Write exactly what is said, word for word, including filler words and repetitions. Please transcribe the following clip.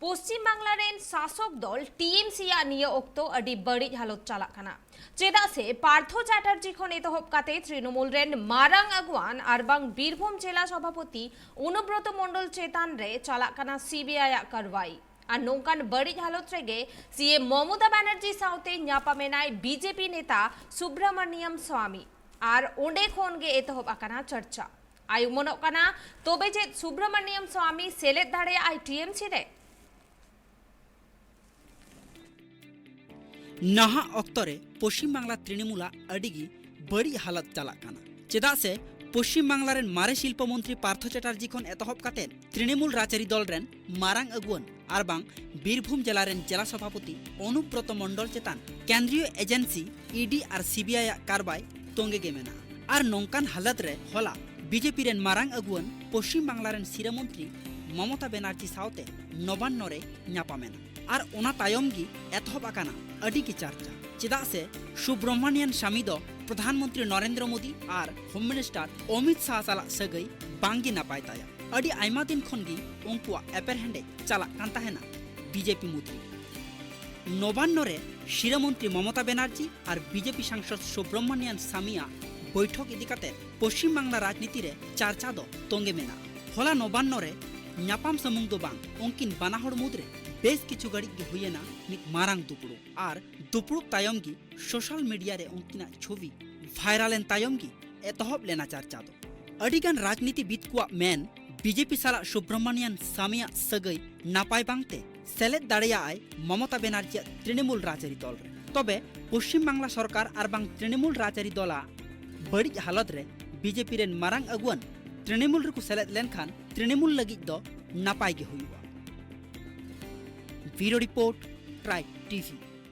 ᱯᱚᱥᱪᱤᱢ ᱵᱟᱝᱞᱟ ᱨᱮᱱ ᱥᱟᱥᱚᱠ ᱫᱚᱞ T M ᱥᱤ ᱟᱜ ᱱᱤᱭᱟᱹ ᱚᱠᱛᱚ ᱟᱹᱰᱤ ᱵᱟᱹᱲᱤᱡ ᱦᱟᱞᱚᱛ ᱪᱟᱞᱟᱜ ᱠᱟᱱᱟ᱾ ᱪᱮᱫᱟᱜ ᱥᱮ ᱯᱟᱨᱛᱷᱚ ᱪᱟᱴᱟᱨᱡᱤ ᱠᱷᱚᱱ ᱮᱛᱚᱦᱚᱵ ᱠᱟᱛᱮ ᱛᱨᱤᱱᱚᱢᱩᱞ ᱨᱮᱱ ᱢᱟᱨᱟᱝ ᱟᱹᱜᱩᱣᱟᱱ ᱟᱨ ᱵᱟᱝ ᱵᱤᱨᱵᱷᱩᱢ ᱡᱮᱞᱟ ᱥᱚᱵᱷᱟᱯᱚᱛᱤ ᱚᱱᱩᱵᱨᱚᱛᱚ ᱢᱚᱱᱰᱚᱞ ᱪᱮᱛᱟᱱ ᱨᱮ ᱪᱟᱞᱟᱜ ᱠᱟᱱᱟ ᱥᱤ ᱵᱤ ᱟᱭ ᱟᱜ ᱠᱟᱨᱣᱟᱭ᱾ ᱟᱨ ᱱᱚᱝᱠᱟᱱ ᱵᱟᱹᱲᱤᱡ ᱦᱟᱞᱚᱛ ᱨᱮᱜᱮ ᱥᱤ ᱮᱢ ᱢᱚᱢᱚᱛᱟ ᱵᱟᱱᱟᱨᱡᱤ ᱥᱟᱶᱛᱮ ᱧᱟᱯᱟᱢ ᱮᱱᱟᱭ ᱵᱤ ᱡᱮ ᱯᱤ ᱱᱮᱛᱟ ᱥᱩᱵᱨᱟᱢᱚᱱᱤᱭᱟᱢ ᱥᱣᱟᱢᱤ᱾ ᱟᱨ ᱚᱸᱰᱮ ᱠᱷᱚᱱ ᱜᱮ ᱮᱛᱚᱦᱚᱵ ᱟᱠᱟᱱᱟ ᱪᱟᱨᱪᱟ᱾ ᱟᱭᱩᱢᱟᱹᱱᱚᱜ ᱠᱟᱱᱟ, ᱛᱚᱵᱮ ᱪᱮᱫ ᱥᱩᱵᱨᱟᱢᱚᱱᱤᱭᱟᱢ ᱥᱣᱟᱢᱤ ᱥᱮᱞᱮᱫ ᱫᱟᱲᱮᱭᱟᱜᱼᱟᱭ ᱴᱤ ᱮᱢ ᱥᱤ ᱨᱮ? ᱱᱟᱦᱟᱜ ᱚᱠᱛᱚ ᱨᱮ ᱯᱚᱥᱪᱤᱢ ᱵᱟᱝᱞᱟ ᱛᱨᱤᱱᱚᱢᱩᱞᱟᱜ ᱟᱹᱰᱤ ᱜᱮ ᱵᱟᱹᱲᱤᱡ ᱦᱟᱞᱚᱛ ᱪᱟᱞᱟᱜ ᱠᱟᱱᱟ᱾ ᱪᱮᱫᱟᱜ ᱥᱮ ᱯᱚᱥᱪᱤᱢ ᱵᱟᱝᱞᱟ ᱨᱮᱱ ᱢᱟᱨᱮ ᱥᱤᱞᱯᱚ ᱢᱚᱱᱛᱨᱤ ᱯᱟᱨᱛᱷᱚ ᱪᱟᱴᱟᱨᱡᱤ ᱠᱷᱚᱱ ᱮᱛᱚᱦᱚᱵ ᱠᱟᱛᱮ ᱛᱨᱤᱱᱚᱢᱩᱞ ᱨᱟᱡᱽᱟᱹᱨᱤ ᱫᱚᱞ ᱨᱮᱱ ᱢᱟᱨᱟᱝ ᱟᱹᱜᱩᱣᱟᱹᱱ ᱟᱨ ᱵᱟᱝ ᱵᱤᱨᱵᱷᱩᱢ ᱡᱮᱞᱟ ᱨᱮᱱ ᱡᱮᱞᱟ ᱥᱚᱵᱷᱟᱯᱚᱛᱤ ᱚᱱᱩᱵᱨᱚᱛᱚ ᱢᱚᱱᱰᱚᱞ ᱪᱮᱛᱟᱱ ᱠᱮᱱᱫᱨᱤᱭᱚ ᱮᱡᱮᱱᱥᱤ ᱤ ᱰᱤ ᱟᱨ ᱥᱤ ᱵᱤ ᱟᱭ ᱟᱜ ᱠᱟᱨᱵᱟᱭ ᱛᱚᱸᱜᱮ ᱜᱮ ᱢᱮᱱᱟᱜᱼᱟ᱾ ᱟᱨ ᱱᱚᱝᱠᱟᱱ ᱦᱟᱞᱚᱛ ᱨᱮ ᱦᱚᱞᱟ ᱵᱤ ᱡᱮ ᱯᱤ ᱨᱮᱱ ᱢᱟᱨᱟᱝ ᱟᱹᱜᱩᱣᱟᱹᱱ ᱯᱚᱥᱪᱤᱢ ᱵᱟᱝᱞᱟ ᱨᱮᱱ ᱥᱤᱨᱟᱹ ᱢᱚᱱᱛᱨᱤ ᱢᱚᱢᱚᱛᱟ ᱵᱮᱱᱟᱨᱡᱤ ᱥᱟᱶᱛᱮ ᱱᱚᱵᱟᱱᱱᱚ ᱨᱮ ᱧᱟᱯᱟᱢ ᱮᱱᱟ᱾ ᱟᱨ ᱚᱱᱟ ᱛᱟᱭᱚᱢ ᱜᱮ ᱮᱛᱚᱦᱚᱵ ᱟᱠᱟᱱᱟ ᱟᱹᱰᱤ ᱜᱮ ᱪᱟᱨᱪᱟ᱾ ᱪᱮᱫᱟᱜ ᱥᱮ ᱥᱩᱵᱨᱚᱢᱚᱱᱤᱭᱟᱱ ᱥᱟᱢᱤ ᱫᱚ ᱯᱨᱚᱫᱷᱟᱱ ᱢᱚᱱᱛᱨᱤ ᱱᱚᱨᱮᱱᱫᱨᱚ ᱢᱳᱫᱤ ᱟᱨ ᱦᱳᱢ ᱢᱤᱱᱤᱥᱴᱟᱨ ᱚᱢᱤᱛ ᱥᱟᱦ ᱥᱟᱞᱟᱜ ᱥᱟᱹᱜᱟᱹᱭ ᱵᱟᱝ ᱜᱮ ᱱᱟᱯᱟᱭ ᱛᱟᱭᱟ᱾ ᱟᱹᱰᱤ ᱟᱭᱢᱟ ᱫᱤᱱ ᱠᱷᱚᱱ ᱜᱮ ᱩᱱᱠᱩᱣᱟᱜ ᱮᱯᱮᱨᱦᱮᱸᱰᱮᱡ ᱪᱟᱞᱟᱜ ᱠᱟᱱ ᱛᱟᱦᱮᱱᱟ ᱵᱤ ᱡᱮ ᱯᱤ ᱢᱩᱫᱽᱨᱮ᱾ ᱱᱚᱵᱟᱱᱱᱚ ᱨᱮ ᱥᱤᱨᱟᱹ ᱢᱚᱱᱛᱨᱤ ᱢᱚᱢᱚᱛᱟ ᱵᱮᱱᱟᱨᱡᱤ ᱟᱨ ᱵᱤ ᱡᱮ ᱯᱤ ᱥᱟᱝᱥᱚᱫ ᱥᱩᱵᱨᱚᱢᱚᱱᱤᱭᱟᱱ ᱥᱟᱢᱤᱭᱟᱜ ᱵᱳᱭᱴᱷᱚᱠ ᱤᱫᱤ ᱠᱟᱛᱮ ᱯᱚᱥᱪᱤᱢ ᱵᱟᱝᱞᱟ ᱨᱟᱡᱽᱱᱤᱛᱤ ᱨᱮ ᱪᱟᱨᱪᱟ ᱫᱚ ᱛᱚᱸᱜᱮ ᱢᱮᱱᱟᱜᱼᱟ᱾ ᱦᱚᱞᱟ ᱱᱚᱵᱟᱱᱱᱚ ᱨᱮ ᱧᱟᱯᱟᱢ ᱥᱩᱢᱩᱝ ᱫᱚ ᱵᱟᱝ, ᱩᱱᱠᱤᱱ ᱵᱟᱱᱟ ᱦᱚᱲ ᱢᱩᱫᱽᱨᱮ ᱵᱮᱥ ᱠᱤᱪᱷᱩ ᱜᱷᱟᱹᱲᱤᱡ ᱜᱮ ᱦᱩᱭᱮᱱᱟ ᱢᱤᱫ ᱢᱟᱨᱟᱝ ᱫᱩᱯᱲᱩᱵ᱾ ᱟᱨ ᱫᱩᱯᱲᱩᱵ ᱛᱟᱭᱚᱢ ᱜᱮ ᱥᱳᱥᱟᱞ ᱢᱤᱰᱤᱭᱟ ᱨᱮ ᱩᱱᱠᱤᱱᱟᱜ ᱪᱷᱚᱵᱤ ᱵᱷᱟᱭᱨᱟᱞ ᱮᱱ ᱛᱟᱭᱚᱢ ᱜᱮ ᱮᱛᱚᱦᱚᱵ ᱞᱮᱱᱟ ᱪᱟᱨᱪᱟ ᱫᱚ᱾ ᱟᱹᱰᱤᱜᱟᱱ ᱨᱟᱡᱽᱱᱤᱛᱤᱵᱤᱫ ᱠᱚᱣᱟᱜ ᱢᱮᱱ, ᱵᱤ ᱡᱮ ᱯᱤ ᱥᱟᱞᱟᱜ ᱥᱩᱵᱨᱚᱢᱚᱱᱤᱭᱟᱱ ᱥᱟᱢᱤᱭᱟᱜ ᱥᱟᱹᱜᱟᱹᱭ ᱱᱟᱯᱟᱭ ᱵᱟᱝᱛᱮ ᱥᱮᱞᱮᱫ ᱫᱟᱲᱮᱭᱟᱜᱼᱟᱭ ᱢᱚᱢᱚᱛᱟ ᱵᱮᱱᱟᱨᱡᱤᱭᱟᱜ ᱛᱨᱤᱱᱚᱢᱩᱞ ᱨᱟᱡᱽᱟᱹᱨᱤ ᱫᱚᱞ ᱨᱮ᱾ ᱛᱚᱵᱮ ᱯᱚᱥᱪᱤᱢ ᱵᱟᱝᱞᱟ ᱥᱚᱨᱠᱟᱨ ᱟᱨ ᱵᱟᱝ ᱛᱨᱤᱱᱚᱢᱩᱞ ᱨᱟᱡᱽᱟᱹᱨᱤ ᱫᱚᱞᱟᱜ ᱵᱟᱹᱲᱤᱡ ᱦᱟᱞᱚᱛ ᱨᱮ ᱵᱤ ᱡᱮ ᱯᱤ ᱨᱮᱱ ᱢᱟᱨᱟᱝ ᱟᱹᱜᱩᱣᱟᱹᱱ ᱛᱨᱤᱱᱚᱢᱩᱞ ᱨᱮᱠᱚ ᱥᱮᱞᱮᱫ ᱞᱮᱱᱠᱷᱟᱱ ᱛᱨᱤᱱᱚᱢᱩᱞ ᱞᱟᱹᱜᱤᱫ ᱫᱚ ᱱᱟᱯᱟᱭ ᱜᱮ ᱦᱩᱭᱩᱜᱼᱟ᱾ ᱵᱤᱭᱩᱨᱳ ᱨᱤᱯᱳᱨᱴ, ᱴᱨᱟᱭᱤᱵᱽ ᱴᱤ ᱵᱷᱤ᱾